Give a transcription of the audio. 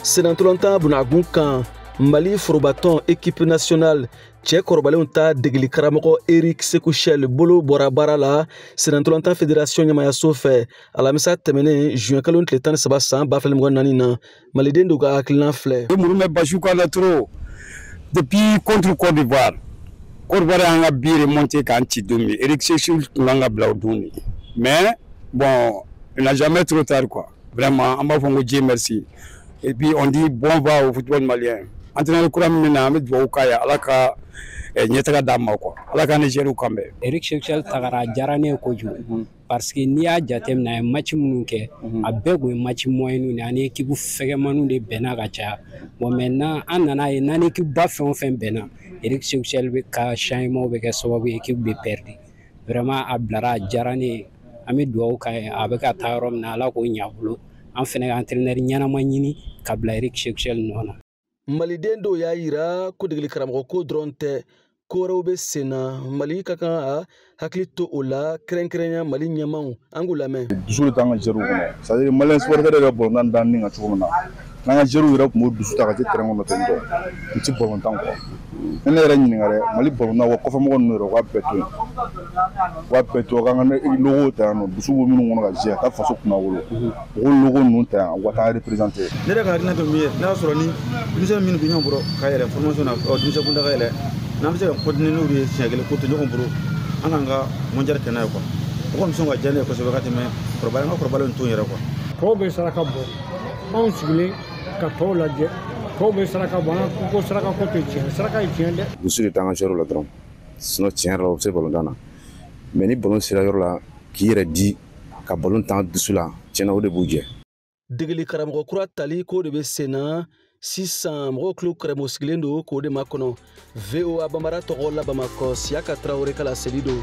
Senatɔlɔntan bunagun kan, Mali forobatɔn équipe nationale cɛ kɔrɔbalenw ta degeli karamɔgɔ Eric Sékou Chelle bolo bɔra baara la senatɔlɔntan fédération ɲɛmayaso fɛ alamisa tɛmɛnen juin kalo tile 13 san 2024 na. Maliden dɔw ka hakilina filɛ. Muru bɛ basi kan na trop depuis contre Côte d'Ivoire. Côte d'Ivoire y'an ka bi remonté k'an ci don min, Eric Sékou tun kan ka bila o don de, mais bon, il n'a jamais trop tard quoi. Vraiment, an b'a fɔ ko Dieu merci et puis on dit bon va au football malien. Entraîneur kura min na, an bɛ dugawu k'a ye, Ala ka ɲɛtaga d'an ma quoi, Ala ka Nigériw kan bɛn. Eric Sékou Chelle tagara, a diyara ne ye kojugu parce que n'i y'a jateminɛ, a ye match minnu kɛ, a bɛɛ kun ye match moyen de ani équipe fɛgɛmaniw de bɛnna ka caya. Bon, maintenant an nana ye n'an équipe ba fɛn o fɛn bɛnna, Eric Sékou Chelle bɛ ka changement bɛ kɛ sababu ye équipe bɛ perdre. Vraiment, a bilara, a diyara ne ye. An bɛ dugawu k'a ye, a bɛ ka taa yɔrɔ min na, Ala k'o ɲɛ a bolo. An fɛnɛ ka entraîneur ɲɛnama ɲini ka bila Eric Sékou Chelle nɔ na. Maliden dɔw y'a yira ko degeli karamɔgɔ ko dɔrɔn tɛ, ko wɛrɛw bɛ sen na, Mali ka kan a hakili to o la, kɛrɛnkɛrɛnya Mali ɲɛmaw. An k'u lamɛn. Dusu de t'an ka joueurs kɔnɔ, c'est à dire malien supporter yɛrɛ bɛ balontan dan ni kan cogo min na, n'an ka joueurs yɛrɛ tun b'o dusu ta ka se terrain kɔnɔ ten tɔ, u ti balontan kɔ. Ni ne yɛrɛ ɲininka dɛ, Mali balontan wa kɔfɛmɔgɔ ninnu yɛrɛ, u k'a bɛɛ to yen, u k'a bɛɛ to yen, k'an ka logo ta yan nɔ, dusu bɛ minnu kɔnɔ ka jɛ ka taa faso kunna wolo, u k'o logo ninnu ta yan, u ka taa représenter. Ne yɛrɛ ka hakilina kɛ min ye, n'a y'a sɔrɔ ni denmisɛnnin minnu bɛ ɲɔgɔn bolo ka yɛlɛ formation na, denmisɛn kunda ka yɛlɛ, n'an bɛ se ka continuer n'olu ye siɲɛ kelen ko to ɲɔgɔn bolo, an k'an ka mondial kɛ n'a ye quoi. O kɔni bɛ sɔn ka diya ne ye kosɛbɛ ka tɛmɛ kɔrɔbalen, an ka kɔrɔbalen to yɛrɛ quoi. Tɔw bɛ saraka bɔ, anw sigilen ka tɔw lajɛ, tɔw bɛ saraka bɔ, an ko saraka ko tɛ tiɲɛ, saraka ye tiɲɛ dɛ. Dusu de t'an ka joueur la dɔrɔn, sinon tiɲɛ yɛrɛ la, u bɛ se balontan na, mais ni ballon sera yɔrɔ la k'i yɛrɛ di ka ballon tan dusu la, tiɲɛna o de b'u jɛ. Degeli karamɔgɔ kura tali ko de bɛ sen na sisan, mɔgɔw tulo kɛrɛmɔ sigilen don k'o de makɔnɔ. VOA Bambara tɔgɔ la, Bamakɔ, Siyaka Tarawele ka laseli don.